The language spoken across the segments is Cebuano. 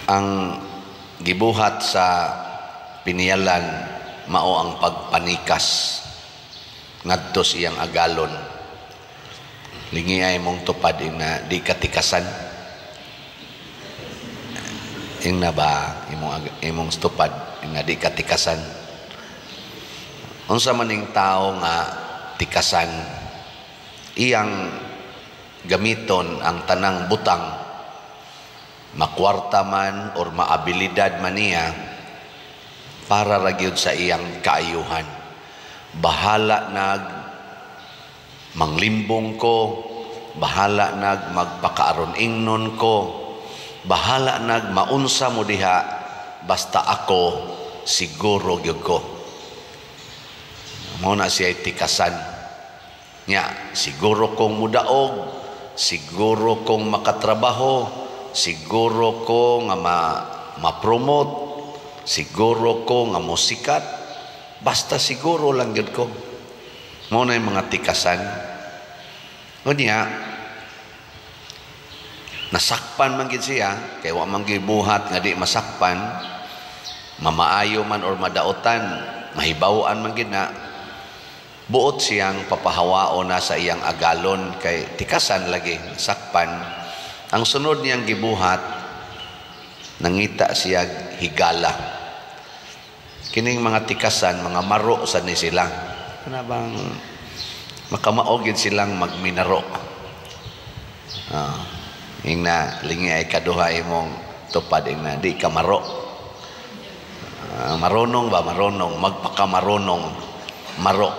Ang gibuhat sa piniyalan mao ang pagpanikas ngadto sa iyang agalon. Lingi ay mong tupad ina di katikasan. Ingna ba imong tupad nga di katikasan? Unsa man ning tao nga tikasan, iyang gamiton ang tanang butang, makwarta man or maabilidad man niya, para ra gyud sa iyang kaayuhan. Bahala nag manglimbong ko, bahala nag magpakaaron ingnon ko, bahala nag maunsa mo diha, basta ako siguro gyud ko. Mao na siya tikasan. Nya, siguro kong mudaog, siguro kong makatrabaho, siguro ko nga ma-promote, siguro ko nga musikat, basta siguro lang gyud ko. Mao na yung mga tikasan. Unya, nasakpan man gid siya, kay wa man gibuhat nga di masakpan, mamaayo man or madaotan, mahibaw-an man gid na, buot siyang papahawao na sa iyang agalon kay tikasan lagi, nasakpan. Ang sunod niyang gibuhat, nangita siya higala. Kining mga tikasan, mga maro sa ni sila. Kana bang makamaog gid silang magminaro. Ingna lingi ay kaduha imong tupad ingna di ka maro. Marunong ba, marunong magpakamarunong maro.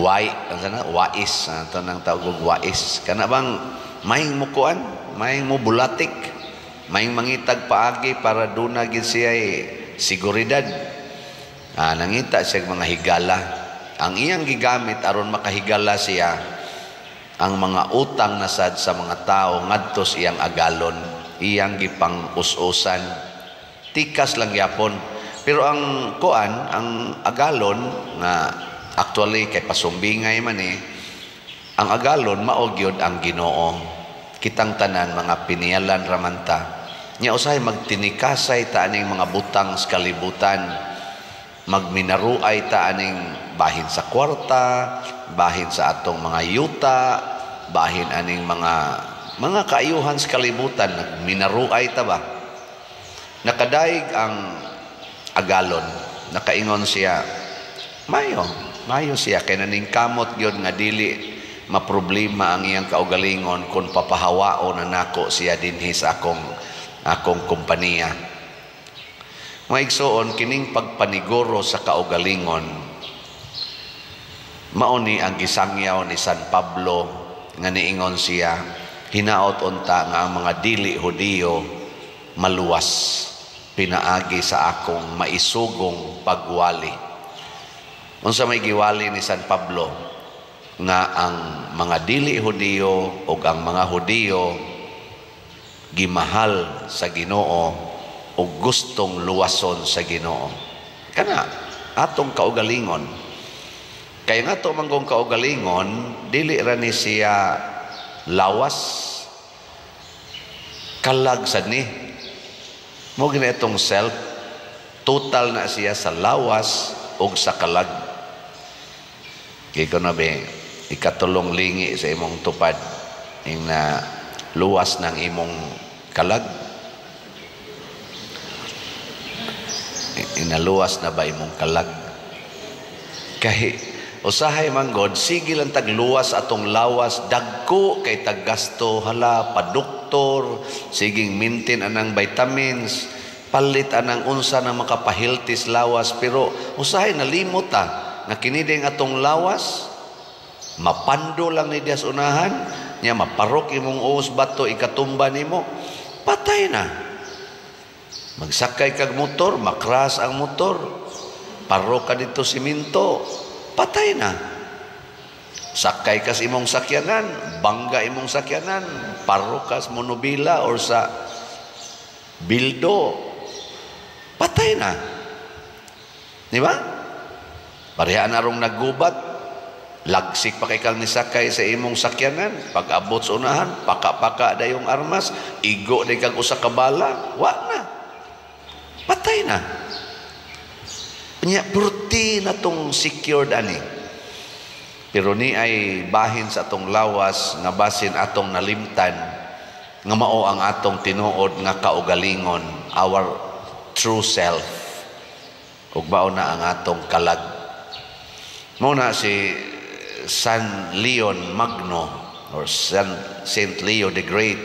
Wai ang sana wais, ato nang tawag og wais. Kana bang maing mukuan, maing mo bulatik, maing mangitag paagi para duna gid siya seguridad. Nangita siya mga higala. Ang iyang gigamit aron makahigala siya, ang mga utang na sad sa mga tao ngadto sa iyang agalon, iyang gipang us-usan. Tikas lang gyapon. Pero ang kuan, ang agalon nga actually kay pasumbingay man eh, ang agalon mao gyud ang Ginoo. Kitang tanan mga piniyalan ramanta. Nya usahay magtinikasay ta aning mga butang sa kalibutan. Magminaruay ta aning bahin sa kwarta, bahin sa atong mga yuta, bahin aning mga kaayuhan sa kalibutan, nagminaruay ta ba? Nakadaig ang agalon, nakaingon siya, mayo, mayo siya kay naningkamot gyud nga dili maproblema ang iyang kaugalingon kung papahawao na nako siya dinhi sa akong kompanya. Mga igsoon, kining pagpaniguro sa kaugalingon mao ni ang gisangyaw ni San Pablo nga niingon siya, hinaot unta nga ang mga dili Hudiyo maluwas pinaagi sa akong maisugong pagwali. Unsa may giwali ni San Pablo? Nga ang mga dili Hudiyo ug ang mga Hudiyo gimahal sa Ginoo ug gustong luwason sa Ginoo. Kana atong kaugalingon. Kaya nga ato manggong kaugalingon, dili ra ni siya lawas, kalag sad ni. Mo gina itong self, total na siya sa lawas ug sa kalag. Kay kuno be ikatulong lingi sa imong tupad ing na luwas ng imong kalag. Inaluwas na ba imong kalag? Kay usahay man god, sige lang tagluwas atong lawas, dagko kay taggasto, hala paduktor, siging maintain anang vitamins, palit anang unsa na makapahiltis lawas, pero usahay nalimot ta nga kini ding atong lawas mapando lang ni dias unahan nya, maparok imong uos bato, ikatumba nimo, patay na. Magsakay kag motor, makras ang motor, paro ka dito siminto, patay na. Sakay kas imong sakyanan, bangga imong sakyanan, paro kas monobila or sa bildo, patay na. Di ba? Pareha na rong naggubat, Lagsik pa kay kang nisakay sa imong sakyanan, pag abot sa unahan, paka-paka dayong armas, igo day kag usa ka bala, wa na. Patay na. Nya purti na tong secured ani. Pero ni ay bahin sa atong lawas nga basin atong nalimtan nga mao ang atong tinuod nga kaugalingon, our true self. Ug mao na ang atong kalag. Mao na si San Leon Magno or Saint Leo the Great,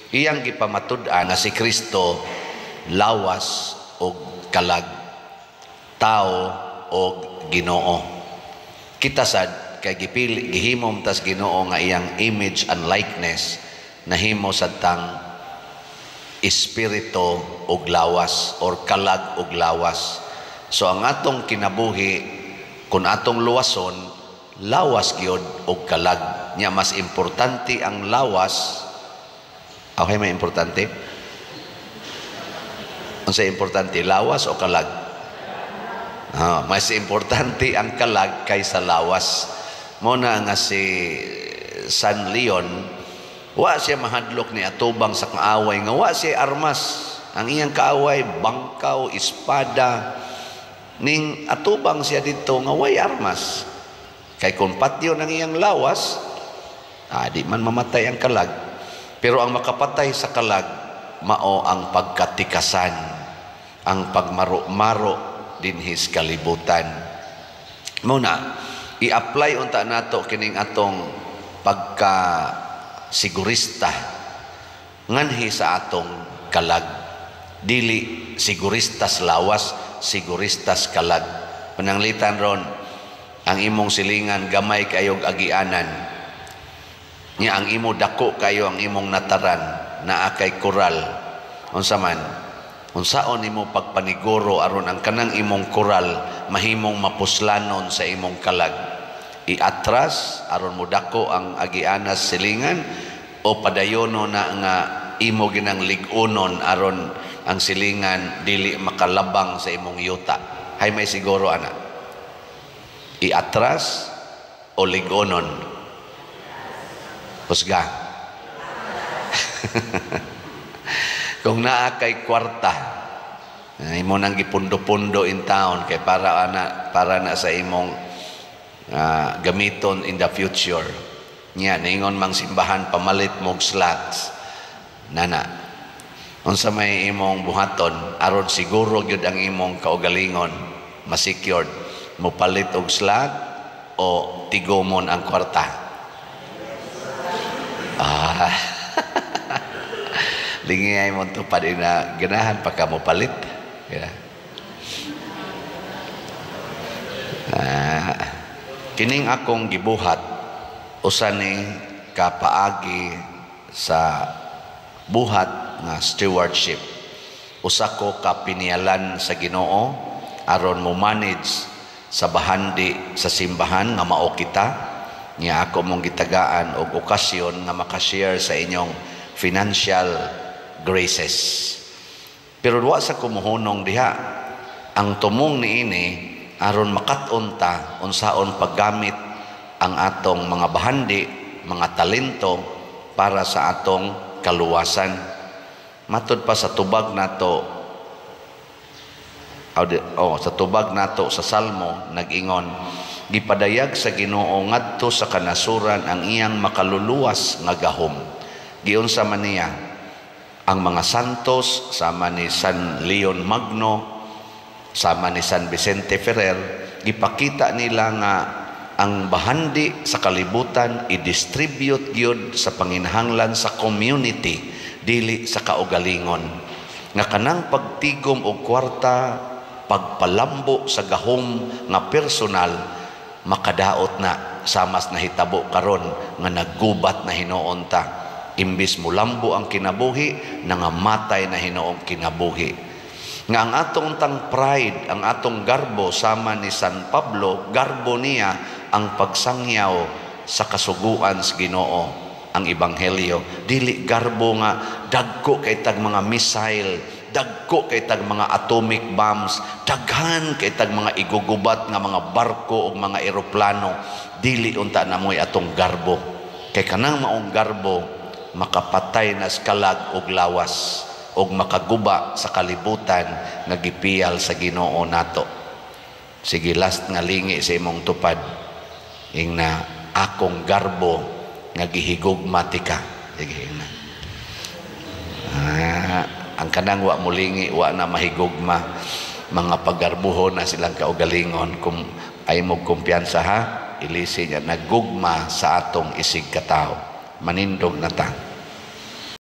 iyang gipamatud-an nga si Kristo lawas og kalag, tao og Ginoo. Kita sad kay gipili, gihimom tas Ginoo nga iyang image and likeness, nahimo sad tang espiritu og lawas or kalag og lawas. So ang atong kinabuhi, kung atong luwason, lawas gyud og kalag. Nya mas importante ang lawas. Okay, may importante? Unsa importante, lawas o kalag? Ah, mas importante ang kalag kaysa lawas. Mo na nga si San Leon, wa siya mahadlok ni atubang sa kaaway nga wa siya armas. Ang iyang kaaway bangkaw, espada. Ning atubang siya dito nga way armas. Kay kung patyon ang iyang lawas, di man mamatay ang kalag. Pero ang makapatay sa kalag, mao ang pagkatikasan, ang pagmaro-maro dinhis kalibutan. Muna, i-apply unta nato kining atong pagka-sigurista nganhi sa atong kalag. Dili siguristas lawas, siguristas kalag. Pananglitan ron, ang imong silingan gamay kayog agianan. Nya ang imo dako kayo ang imong nataran, naa kay koral. Unsa man? Unsaon nimo pagpaniguro aron ang kanang imong koral mahimong mapuslanon sa imong kalag? Iatras aron mo dako ang agianas silingan, o padayono na nga imo ginang lig-unon aron ang silingan dili makalabang sa imong yuta? Hay may siguro ana. Iatras o lig-unon? Husga. Kung naa kay kwarta, imo nang gipundo-pundo in town kay para na sa imong gamiton in the future. Nya ningon mang simbahan pamalit mog slots. Nana. Unsa may imong buhaton aron siguro gyud ang imong kaugalingon ma-secured? Mopalit og slot o tigomon ang kwarta? Ah. Lingay mo tupad ina ganahan pa ka mo palit. Yeah. Kining akong gibuhat usa ni kapaagi sa buhat nga stewardship. Usa ko ka pinialan sa Ginoo aron mo manage sa bahandi sa simbahan nga mao kita. Nya ako mong gitagaan og okasyon nga makashare sa inyong financial graces. Pero wa sa kumuhunong diha. Ang tumong niini aron makat-on ta unsaon paggamit ang atong mga bahandi, mga talento para sa atong kaluwasan. Matud pa sa tubag nato, sa tubag nato sa Salmo nag-ingon, gipadayag sa Ginoo ngadto sa kanasuran ang iyang makaluluwas nga gahom. Giunsa man niya ang mga santos sama ni San Leon Magno, sama ni San Vicente Ferrer, gipakita nila nga ang bahandi sa kalibutan i-distribute gyud sa panginahanglan sa community, dili sa kaugalingon. Nga kanang pagtigom og kwarta, pagpalambo sa gahom nga personal, makadaot na samas nahitabo karon nga naggubat na hinuon ta. Imbis mulambo ang kinabuhi, nangamatay na hinuong kinabuhi. Nga ang atong tang pride, ang atong garbo sama ni San Pablo, garbo niya ang pagsangyaw sa kasuguan sa Ginoo, ang ebanghelyo. Dili garbo nga dagko kay tag mga missile, Dagko kay tag mga atomic bombs, daghan kay tag mga igugubat nga mga barko ug mga eroplano. Dili unta na mo'y atong garbo. Kay kanang maong garbo makapatay na sa kalag ug lawas ug makaguba sa kalibutan nga gipiyal sa Ginoo nato. Sige, last nga lingi sa imong tupad. Ingna, "Akong garbo nga gihigugma tika." Sige, ingna. Ah, ang kanang wa mulingi, wa na mahigugma. Mga paggarbuhon na silang kaugalingon. Kung ay mo kumpiyansa ha, ilisi niya, nagugma sa atong isig katao. Manindog na ta.